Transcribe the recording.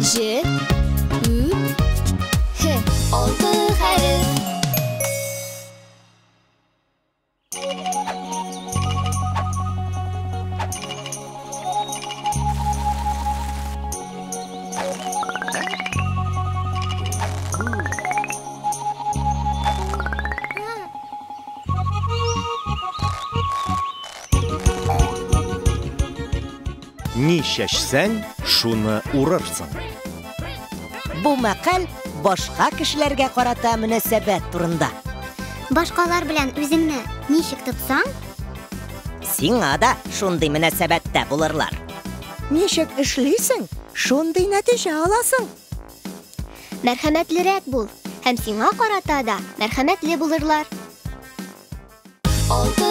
Җ, Ү, Һ. Алты хәреф. Ни чәчсәң, шуны урырсың. Бу мәкаль башка кешеләргә карата мөнәсәбәт турында. Башкалар белән үзеңне ничек тотсаң, Сиңа да шундый мөнәсәбәттә булырлар. Ничек эшлисең, шундый нәтиҗә аласың. Мәрхәмәтлерәк бул, һәм сиңа карата да мәрхәмәтле булырлар. Алты.